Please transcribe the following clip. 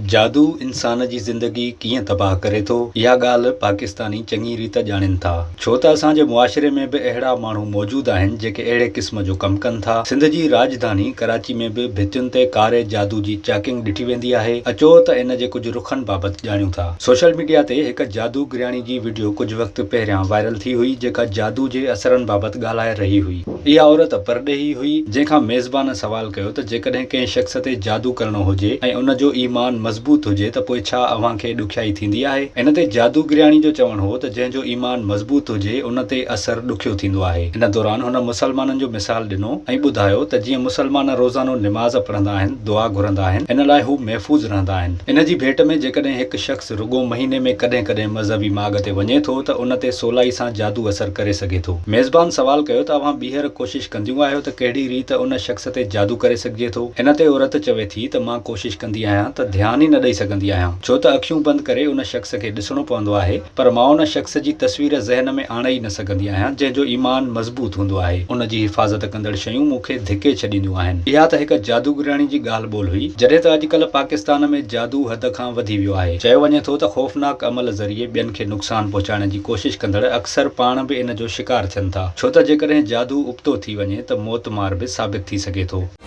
جادو انسان جي زندگي ڪيئن تباهه ڪري ٿو، اها ڳالهه پاڪستاني چڱي ريت ڄاڻين ٿا. ڇو ته اسان جي معاشري ۾ به اهڙا ماڻهو موجود آهن، جيڪي اهڙي قسم جو ڪم ڪن ٿا. سنڌ جي راڄڌاني ڪراچي ۾ به ڀتين تي ڪاري جادو جي چاڪنگ ڏٺي ويندي آهي. اچو ته ان جي ڪجهه رخن بابت ڄاڻيون ٿا. سوشل ميڊيا تي هڪ جادوگرياڻي جي وڊيو ڪجهه وقت پهريان وائرل ٿي هئي، جيڪا جادو جي اثرن بابت ڳالهائي رهي هئي. اها عورت پرڏيهي هئي، جنهن کان ميزبان سوال ڪيو ته جيڪڏهن ڪنهن شخص تي جادو ڪرڻو هجي ۽ ان جو ايمان مضبوط هجي ته پوء ڇا اوهان کي ڏکيائي ٿيندي آهي؟ ان تي جادوگرياڻي جو چوڻ هو ته جنهن جو ايمان مضبوط هجي ان تي اثر ڏکيو ٿيندو آهي. ان دوران هن مسلمانن جو مثال ڏنو ۽ ٻڌايو ته جيئن مسلمان روزانو نماز پڙهندا آهن، دعا گهرندا آهن، ان لاء هو محفوظ رهندا آهن. ان جي ڀيٽ ۾ جيڪڏهن هڪ شخص رڳو مهيني ۾ ڪڏهن ڪڏهن مذهبي ماڳ تي وڃي ٿو ته ان تي سولائي سان جادو اثر ڪري سگهي ٿو. ميزبان سوال ڪيو ته اوهان ٻيهر ڪوشش ڪنديون آهيو ته ڪهڙي ريت ان شخص تي جادو ڪري سگهجي ٿو؟ ان تي عورت چوي ٿي ته مان ڪوشش ڪندي آهيان ته ڌيان ئي نه ڏئي سگهندي آهيان ڇو ته اکيون بند ڪري ان شخص کي ڏسڻو پوندو آهي پر مان ان شخص جي تصوير ذهن ۾ آڻي ئي نه سگهندي آهيان جنهن جو ايمان مضبوط هوندو آهي ان جي حفاظت ڪندڙ شيون مون کي ڌڪي ڇڏينديون آهن. اها ته هڪ جادوگرياڻي جي ڳالهه ٻولهه هئي جڏهن ته اڄڪلهه پاڪستان ۾ جادو حد کان وڌي ويو آهي. چيو وڃي ٿو ته خوفناڪ عمل ذريعي ٻين کي نقصان پهچائڻ جي ڪوشش ڪندڙ اڪثر پاڻ به ان جو شڪار ٿين ٿا، ڇو ته جيڪڏهن جادو ابتو ٿي وڃي ته موتمار به ثابت ٿي سگهي ٿو.